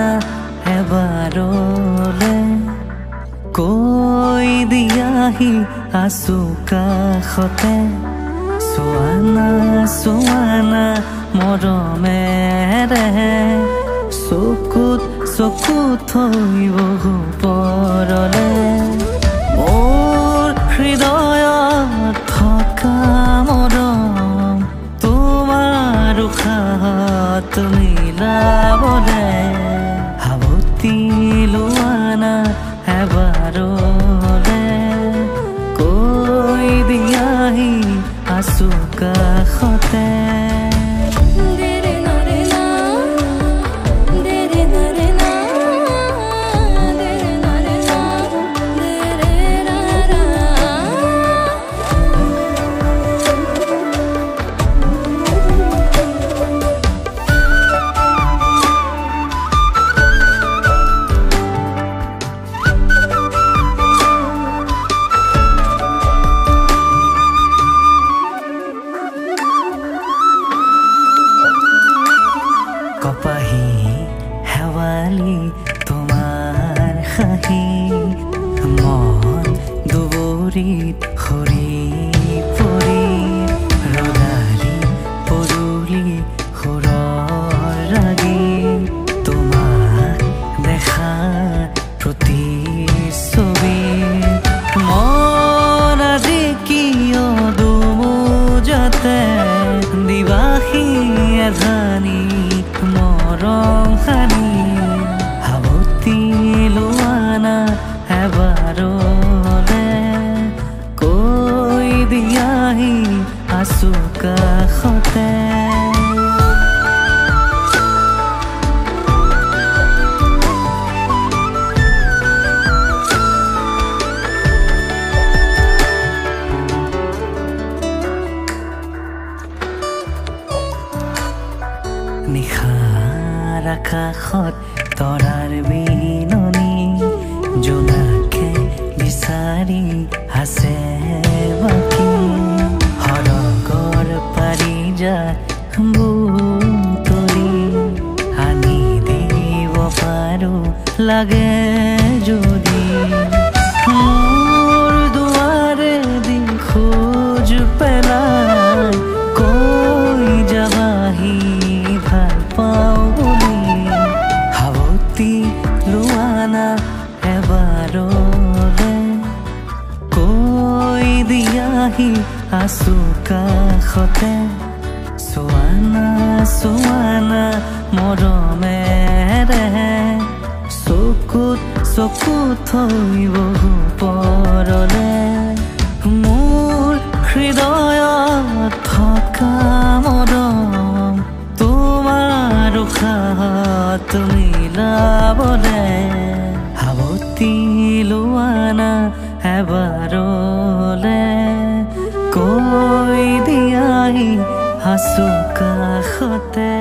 লোৱানা এবাৰলে, কৈ দিয়াহি আছো কাষতে। চোৱানা চোৱানা মৰমেৰে, চকুত চকু থৈ বহু পৰলে। মোৰ হৃদয়ত থকা মৰম তোমাৰ উশাহত মিলাবলে, সাৱটি লোৱানা এবাৰলে, কৈ দিয়াহি আছো কাষতে। কপাহী শেৱালি তোমাৰ হাঁহি, মন দুবৰিত সৰি পৰি। ৰদালি পদূলি সুৰৰ ৰাগি, তোমাক দেখা প্ৰতিছবি। মন আজি কিয় দুমোজাতে দিবাসী এধানি মৰম সানি, সাৱটি লোৱানা এবাৰলে, কৈ দিয়াহি আছো কাষতে। নিশাৰ আকাশত তৰাৰ বিননি, জোনাকে বিচাৰি আছে বাকী। সৰগৰ পাৰিজাত বুটলি আনি দিব পাৰো লাগে যদি। মোৰ দুৱাৰেদি খোজ পেলাই কৈ যাবাহি ভাল পাওঁ বুলি, সাৱটি লোৱানা এবাৰলে, কৈ দিয়াহি আছো কাষতে। চোৱানা চোৱানা মৰমেৰে, চকুত চকু থৈ বহু পৰলে। মোৰ হৃদয়ত থকা মৰম তোমাৰ উশাহত মিলাবলে, সাৱটি লোৱানা এবাৰলে, কৈ দিয়াহি আছো কাষতে।